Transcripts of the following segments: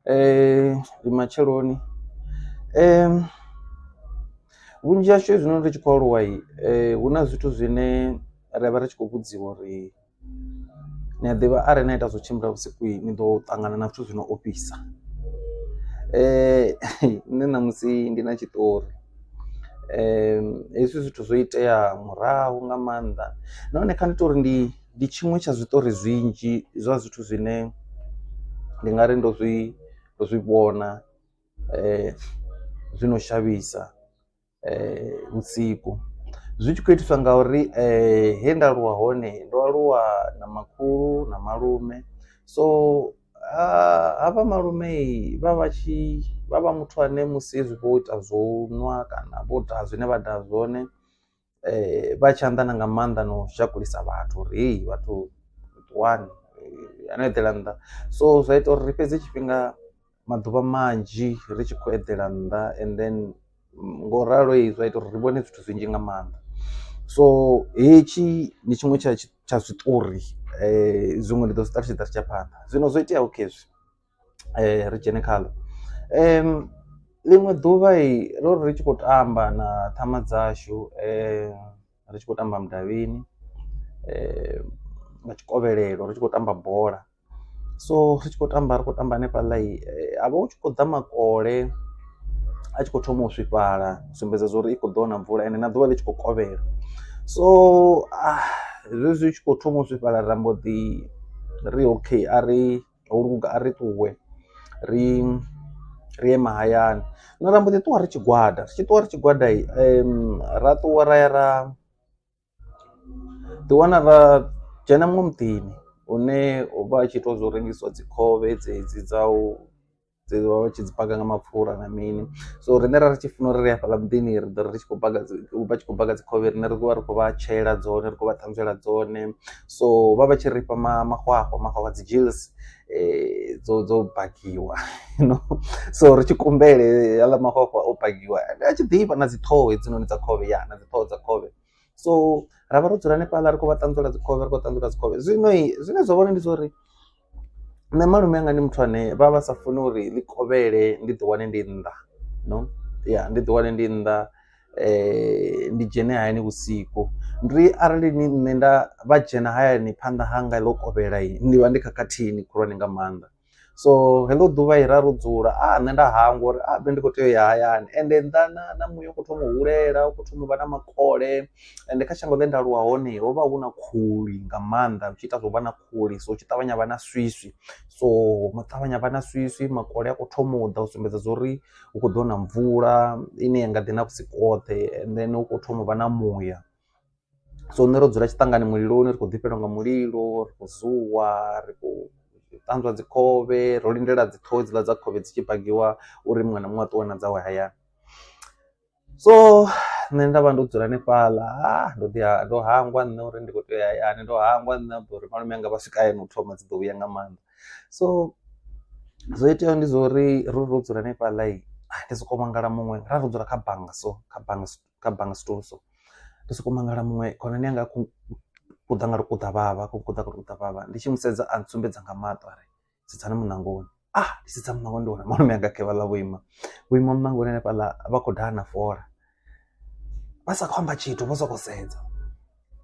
Ndi matsheloni vhunzhi hashu hezwinoni ri tshi khou aluwa hu na zwithu zwine ra vha ri tshi khou vhudziwa uri ni a ḓivha arali na ita zwo tshimbila vhusiku ni ḓo ṱangana na zwithu zwi no ofhisa. Nṋe ṋamusi ndi na tshiṱori hezwi zwithu zwo itea murahu nga maanḓa nahone kha ndi tori ndi tshiṅwe tsha zwiṱori zwinzhi zwa zwithu zwine ndi nga ri ndo zwi vhona zwi no shavhisa vhusiku, zwi tshi khou itiswa nga uri he nda aluwa hone ndo aluwa na makhulu na malume so havha malume vha vha tshi vha vha muthu ane musi hezwi vho ita zwo nwa kana vho daha zwine vha daha zwone vha tshi anḓana nga maanḓa na u shakulisa vhathu uri hei vhathu ṱuwani no eḓela nnḓa, so zwa ita uri ri fhedze tshifhinga maḓuvha manzhi ri tshi khou eḓela nnḓa and then ngo ralo zwa ita uri ri vhone zwithu zwinzhi nga maanḓa. So hetshi ndi tshiṅwe tsha zwiṱori zwiṅwe ndi ḓo zwi ṱalutshedza ri tshi ya phanḓa zwino zwo iteaho khezwi ri dzhene khaḽo ḽiṅwe ḓuvha ro ri tshi khou tamba na ṱhama dzashu ri tshi khou tamba mudavhini nga tshikovhelelo ri tshi khou tamba bola so ri tshi khou tamba ri khou tamba hanefhaḽa ha vha hu tshi khou ḓa makole a tshi khou thoma u swifhala u sumbedza zwa uri i khou ḓo na mvula ende na ḓuvha ḽi tshi khou kovhela so zwezwi hu tshi khou thoma u swifhala ra mbo ḓi ri okay a ri ho luga a ri ṱuwe ri ri ye mahayani nṋe ra mbo ḓi ṱuwa ri tshigwada ri tshi ṱuwa ri tshigwada ra ṱuwa ra ya ra ḓi wana ra dzhena muṅwe muḓini une vha tshi ita zwo rengisiwa dzi khovhe dzedzi dza u dzi vha vha tshi dzi paka nga mapfura na mini so riṋe ra ri tshi funa uri ri hafhaḽa muḓini ri ḓo ri ri tshi khou baga vha tshi khou baga dzi khovhe riṋe ri ṱuwa ri khou vha tsheela dzone ri khou vha ṱanzwela dzone so vha vha tshi ri fha mahwahwa mahwahwa dzi gills dzo dzo bagiwa you so ri tshi kumbele haaḽa mahwahwa o bagiwa a tshi ḓifha na dzi ṱhoho hedzinoni dza khovhe ya na dzi ṱhoho dza khovhe so ra vha ro dzula hanefhaḽa ri khou vha ṱanzwela dzi khovhe ri khou ṱanzwela dzi khovhe zwino zwine zwa vhone ndi zwa uri nṋe malume anga ndi muthu ane vha vha sa funi uri ḽi kovhele ndi ḓi wane ndi nnḓa no ya ndi ḓi wane ndi nnḓa ndi dzhene hayani vhusiku ndi arali ni nṋe nda vha dzhena hayani phanḓa hanga ḽo kovhela ndi vha ndi khakhathini khulwane nga maanḓa. So heḽo ḓuvha ra ro dzula a nṋe nda hangwa uri a nṋe ndi kho tea u ya hayani ende nnḓa na na muya u kho thoma u hulela u kho thoma u vha na makole ende kha shango ḽe nda aluwa hone ho vha hu na khuli nga maanḓa hu tshi ita zwo vha na khuli so hu tshi ṱavhanya vha na swiswi so ṱavhanya vha na swiswi makole a kho thoma u ḓa u sumbedza zwa uri hu kho ḓo na mvula ine ya nga ḓi na vhusiku hoṱhe and then hu kho thoma u vha na muya. So nṋe ro dzula tshiṱangani muliloni ri khou ḓifhelwa nga mulilo ri khou zuwa ri khou ṱanzwa dzi khovhe ro lindela dzi ṱhoho hedziḽa dza khovhe dzi tshi bagiwa uri muṅwe na muṅwe a ṱuwe na dzawe hayani. So nṋe nda vha ndo dzula hanefhaḽa ndo ḓi ndo hangwa nṋe uri ndi kho tea uya hayani ndo hangwa nṋe uri malume anga vha swika hayani u thoma dzi ḓo vhuya nga maanḓa so zwo iteaho ndi zwa uri ro ro dzula hanefhaḽa ndi soko mangala muṅwe ra ro dzula kha bannga so kha bannga kha bannga stool so ndi soko mangala muṅwe khonani yanga a khou kuḓa nga lukuḓa vhavha khou kuḓa nga lukuḓa vhavha ndi tshi musedza a ntsumbedza nga maṱo ari sedzani muṋangoni ah ndi sedza muṋangoni ndi wana malume anga khevhaḽa vho ima vho ima muṋangoni hanefhaḽa vha khou daha na fola vha sa khou amba tshithu vho sokou sedza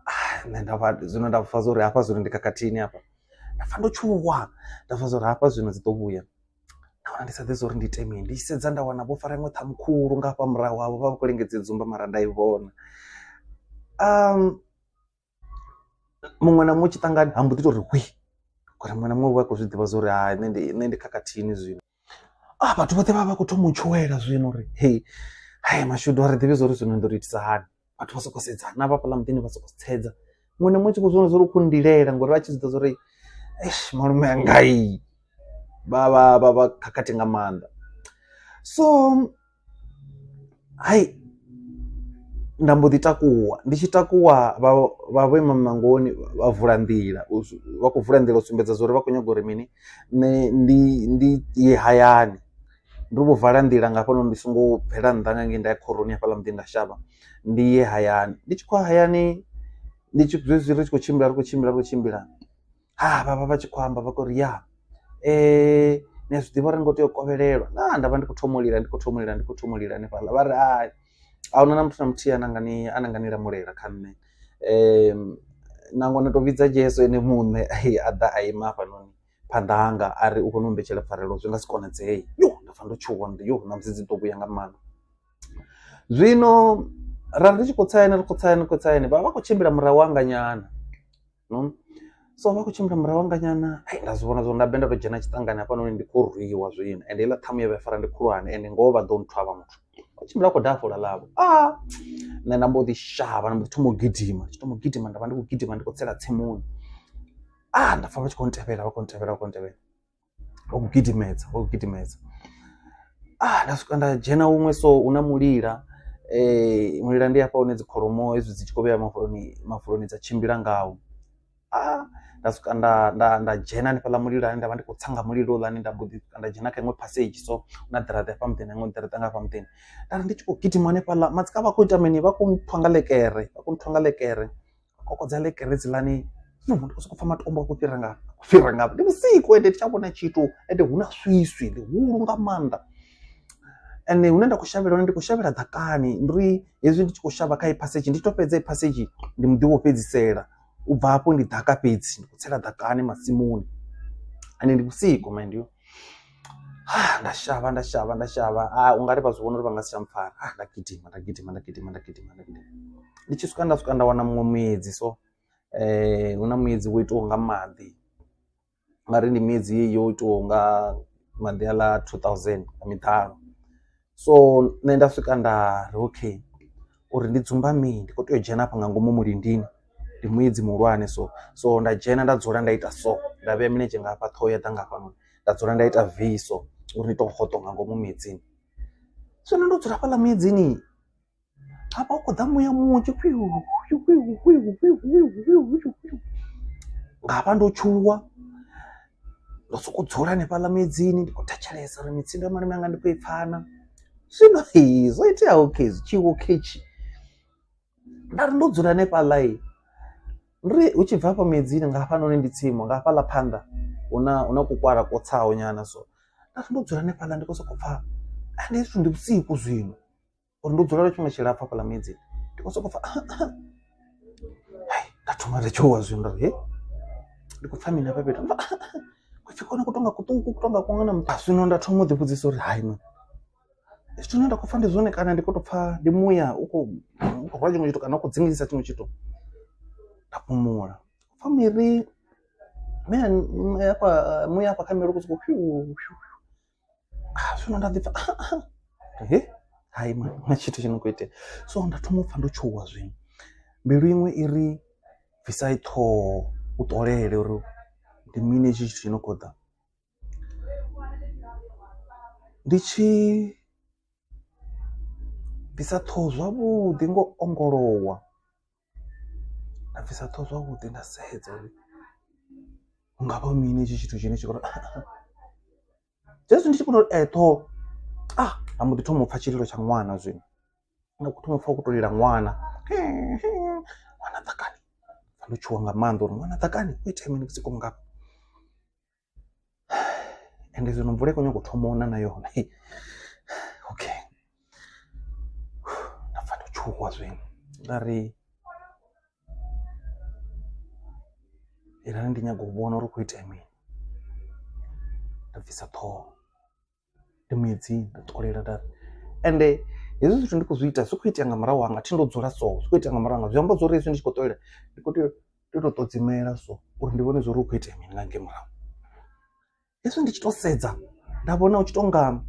ah nṋe nda vha zwino nda pfha zwa uri hafha zwino ndi khakhathini hafha nda pfha ndo tshuwa nda pfha zwa uri hafha zwino dzi ḓo vhuya nda wana ndi sa ḓivhi uri ndi ite mini ndi tshi sedza nda wana vho fara iṅwe ṱhamu khulu nga hafha murahu havho vha vha khou lingedza u dzumba mara nda i vhona muṅwe na muṅwe tshiṱangani ha mbo ḓi tou ri hwi ngori muṅwe na muṅwe u vha a khou zwi ḓivha zwa uri hai nṋe ndi khakhathini zwino. Vhathu vhoṱhe vha vha khou thoma u tshuwela zwino uri hei hai mashudu a ri ḓivhi zwa uri zwino ndi ḓo tou itisa hani vhathu vha sokou sedzana na hafhaḽa muḓini vha sokou sedza muṅwe na muṅwe tshi khou zwi vhona zwa uri u khou ndilela ngori vha tshi zwi ḓivha zwa uri eish malume anga vha vha vha vha khakhathi nga maanḓa so hai nda mbo ḓi takuwa ndi tshi takuwa vha vha vho ima muṋangoni vha vula nḓila vha khou vula nḓila u sumbedza zwa uri vha khou nyaga uri mini nṋe ndi ndi ye hayani ndo vho vala nḓila nga hafhanoni ndi songo bvela nnḓa nga ngei nda ya khoroni hafhaḽa muḓini nda shavha ndi ye hayani ndi tshi khou ya hayani ndi tshi zwezwi ri tshi khou tshimbila ri khou tshimbila ri khou tshimbila ha vha vha vha tshi khou amba vha khou ri ya Ni a zwi ḓivha uri ni khou tea u kovhelelwa na nda vha ndi khou thoma u lila ndi khou thoma u lila ndi khou thoma u lila hanefhaḽa vha ri hai ahuna na muthu na muthihi ane anga ni ane anga ni lamulela kha nṋe nangwe na to vhidza Jesu ene muṋe a ḓa a ima hafhanoni phanḓa hanga a ri u khou no humbetshela pfarelo zwi nga si konadzee yo nda pfa ndo tshuwa ndi yo ṋamusi dzi ḓo vhuya nga maanḓa. Zwino ra ri tshi khou tsa hani ri khou tsa hani ri khou tsa hani vha vha khou tshimbila murahu hanga nyana no so vha khou tshimbila murahu hanga nyana ai nda zwi vhona zwo nda benda ndo dzhena tshiṱangani hafhanoni ndi khou rwiwa zwino ende heiḽa ṱhamu ye vha i fara ndi khulwane ende ngoho vha ḓo nthwa havha muthu vha tshimbila khou daha fola ḽavho a nṋe nda mbo ḓi shavha nda mbo ḓi thoma u gidima tshi thoma u gidima nda vha ndi khou gidima ndi khou tsela tsimuni a nda pfha vha tshi khou ntevhela vha khou ntevhela vha khou ntevhela vha khou gidimedza vha khou gidimedza ah nda swika nda dzhena huṅwe so hu na mulila mulila ndi hafha hune dzi kholomo hezwi dzi tshi khou vhea mafuloni mafuloni dza tshimbila ngawo ah nda swika nda nda nda dzhena hanefhaḽa mulilani nda vha ndi khou tsa nga mulilo houḽani nda mbo ḓi nda dzhena kha iṅwe phasedzhi so hu na ḓaraṱa hafha muḓini na iṅwe ḓaraṱa nga hafha muḓini nda ri ndi tshi khou gidima hanefhaḽa matsika vha khou ita mini vha khou nthwa nga ḽekere vha khou nthwa nga ḽekere kokodza ḽekere hedziḽani ndi khou sokou pfha matombo a khou fhira nga khou fhira nga ndi vhusiku ende thi tsha vhona tshithu ende hu na swiswi ḽihulu nga maanḓa ende hune nda khou shavhela hone ndi khou shavhela ḓakani ndi uri hezwi ndi tshi khou shavha kha heyi phasedzhi ndi tshi to fhedza heyi phasedzhi ndi muḓi wo fhedzisela u bva hafho ndi ḓaka fhedzi ndi khou tsela ḓakani masimuni ende ndi vhusiku mind you. Nda shavha nda shavha nda shavha ungari vha zwi vhona uri vha nga si tsha mpfara nda gidima nda gidima nda gidima nda gidima nda gidima ndi tshi swika nda swika nda wana muṅwe muedzi so hu na muedzi wo itiwaho nga maḓi nga ri ndi miedzi yeyi yo itiwaho nga maḓi aḽa 2000 nga miḓalo so nṋe nda swika nda ri okay uri ndi dzumbame ndi kho tea u dzhena hafha nga ngomu mulindini ndi muedzi muhulwane so so nda dzhena nda dzula nda ita so nda vhea milenzhe nga hafha ṱhoho ya ḓa nga hafhanoni nda dzula nda ita V so uri ndi to hoṱo nga ngomu muedzini zwino ndo dzula hafhaḽa muedzini hafha hu khou ḓa muya munzhi nga hafha ndo tshuwa ndo sokou dzula hanefhaḽa muedzini ndi khou thetshelesa uri mitsindo ya malume anga ndi khou i pfha na zwino zwo iteaho khezwi tshiwo khetshi nda ri ndo dzula hanefhaḽa ri hu tshi bva hafha muedzini nga hafhanoni ndi tsimu nga hafhaḽa phanḓa hu na hu na kukwara ko tsaho nyana so nda ri ndo dzula hanefhaḽa ndi khou sokou pfha ende hezwi zwithu ndi vhusiku zwino uri ndo dzula lwa tshifhinga tshilapfhu hafhaḽa muedzini ndi khou sokou pfha nda thoma nda tshuwa zwino nda ri he ndi khou pfha mini hafha fhethu kupfhi kone ku tonga kuṱuku ku tonga kuṅwe na muthu zwino nda thoma u ḓi vhudzisa uri hai man zwithu zwine nda khou pfha ndi zwone kana ndi khou tou pfha ndi muya u khou rwa tshiṅwe tshithu kana u khou dzingisa tshiṅwe tshithu nda fhumula pfha miri hafha muya hafha kha miri u khou sokou zwino nda ḓi pfha he hai mani huna tshithu tshi no khou itea so nda thoma u pfha ndo tshuwa zwino mbilu iṅwe i ri bvisa ṱhoho u ṱolele uri ndi mini hetshi tshithu tshi no khou ḓa ndi tshi bvisa ṱhoho zwavhuḓi ngo ongolowa nda bvisa ṱhoho zwavhuḓi nda sedza uri hu ngavha hu mini hetshi tshithu tshine tshi khou zwezwi ndi tshi khou tou ṱhoho nda mbo ḓi thoma u pfha tshililo tsha ṅwana zwino nda khou thoma u pfha hu khou tou lila ṅwana ṅwana ḓakani ndo tshuwa nga maanḓa uri ṅwana ḓakani hu itea mini vhusiku vhungafha. Ende zwino mvula i khou nyanga u thoma u na na yone okay nda pfha ndo tshuwa zwino nda ri irani ndi nyaga u vhona uri hu khou itea mini nda bvisa ṱhoho ndi muedzini nda ṱolela nda ri ende hezwi zwithu ndi khou zwi ita zwi khou itea nga murahu hanga thi ndo dzula so zwi khou itea nga murahu hanga zwi amba zwori hezwi ndi tshi khou ṱolela ndi kho tea u to ṱodzimela so uri ndi vhone zwori hu khou itea mini nga ngei murahu. Hezwi ndi tshi to sedza nda vhona hu tshi tonga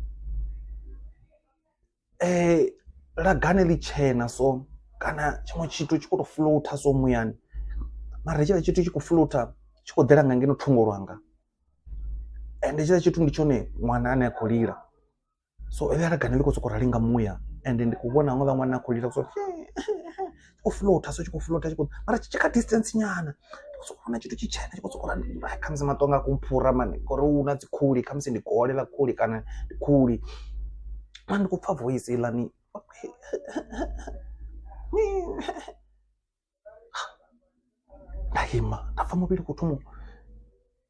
lagani ḽitshena so kana tshiṅwe tshithu tshi khou to floater so muyani mara hetshiḽa tshithu tshi khou floater tshi khou ḓela nga ngeno thungo lwanga. Ende hetshiḽa tshithu ndi tshone ṅwana ane a khou lila so heḽia lagani ḽi khou sokou rali nga muya ende ndi khou vhona houḽa ṅwana a khou lila so tshi khou floater so tshi khou floater tshi khou mara tshi kha distance nyana ndi khou sokou vhona tshithu tshitshena tshi khou sokou rali khamusi maṱo anga a khou mphura mani ngori hu na dzi khuli khamusi ndi gole ḽa khuli kana ndi khuli mara ndi khou pfha voice heiḽani. Nda ima nda pfha muvhili u khou thoma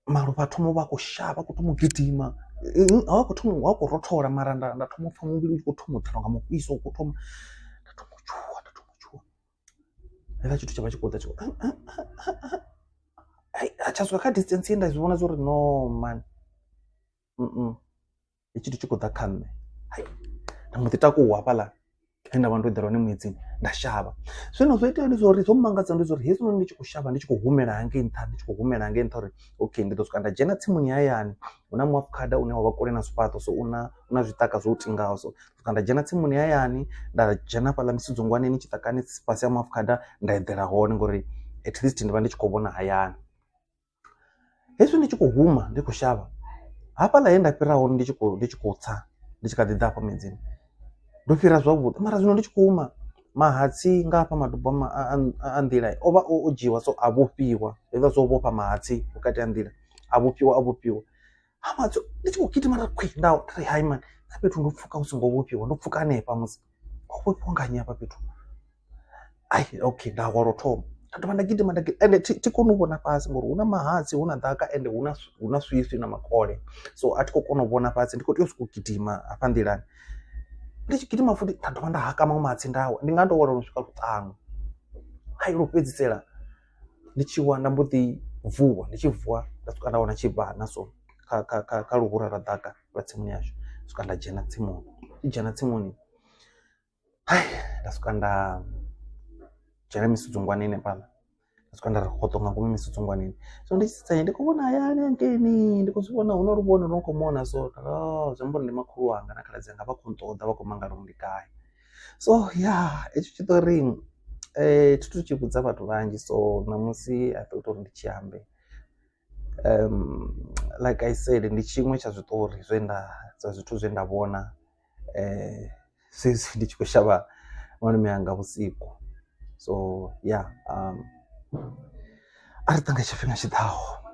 u malofha a thoma u vha a khou shavha a khou thoma u gidima. Ha khou thoma hu khou rothola mara nda thoma u pfha muvhili u tshi khou thoma u ḓelwa nga mufhiso u khou thoma nda thoma u tshuwa nda thoma u tshuwa hetshiḽa tshithu tsha vha tshi khou ḓa tshi tsha swika kha distance ye nda zwi vhona zwa uri no mani hetshi tshithu tshi khou ḓa kha nṋe nda mbo ḓi takuwa hafhaḽa he nda vha ndo eḓela hone muedzini nda shavha. Zwino zwo itea ndi zwa uri zwo mmangadza ndi zwa uri hezwinoni ndi tshi khou shavha ndi tshi khou humela hangei nṱha ndi tshi khou humela hangei nṱha uri okay ndi ḓo swika nda dzhena tsimuni ya hayani hu na muafukhada une wavha kule na zwifhaṱo so u na u na zwiṱaka zwo tingaho so swika nda dzhena tsimuni ya hayani nda dzhena hafhaḽa misidzongwaneni tshiṱakani fhasi ha muafukhada nda eḓela hone ngori at least ndi vha ndi tshi khou vhona hayani. Hezwi ndi tshi khou huma ndi khou shavha hafhaḽa he nda fhira hone ndi tshi khou ndi tshi khou tsa ndi tshi kha ḓi ḓa hafha muedzini ndo fhira zwavhuḓi mara zwino ndi tshi khou huma mahatsi nga hafha matombo a nḓila o vha o dzhiwa so a vhofhiwa hezwiḽa zwo vhofha mahatsi vhukati ha nḓila a vhofhiwa a vhofhiwa ha mahatsi ndi tshi khou gidima nda khwi nda ri hai mani nṋe fhethu ndo pfhuka hu songo vhofhiwa ndo pfhuka hanefha musi ho vhofhiwa nga nnyi hafha fhethu. Ai okay nda wa lwo thoma nda dovha nda gidima nda ende thi koni u vhona fhasi ngori hu na mahatsi hu na ḓaka ende hu na hu na swiswi na makole so a thi khou kona u vhona fhasi ndi kho tea u sokou gidima hafha nḓilani ndi tshi gidima futhi nda dovha nda haka maṅwe mahatsi nda wa ndi nga ndo wela lu swika luṱanu hai lwo fhedzisela ndi tshi wa nda mbo ḓi vuwa ndi tshi vuwa nda swika nda wana tshivhana so kha kha kha kha luhura lwa ḓaka lwa tsimuni yashu swika nda dzhena tsimuni ndi dzhena tsimuni. Nda swika nda dzhena misudzungwaneni hafhaḽa nda swika nda ri hoṱo nga ngomu misudzungwaneni so ndi tshi sedza ndi khou vhona hayani hangeini ndi khou zwi vhona hu na luvhone lu no khou mona so zwi amba uri ndi makhulu wanga na khaladzi anga vha khou nṱoḓa vha khou mangala uri ndi gai. So ya hetsho tshiṱori thi tu tshi vhudza vhathu vhanzhi so ṋamusi I thought uri ndi tshi ambe like I said ndi tshiṅwe tsha zwiṱori zwe nda zwa zwithu zwe nda vhona zwezwi ndi tshi khou shavha malume anga vhusiku so ya a ri ṱangane tshifhinga tshiḓaho.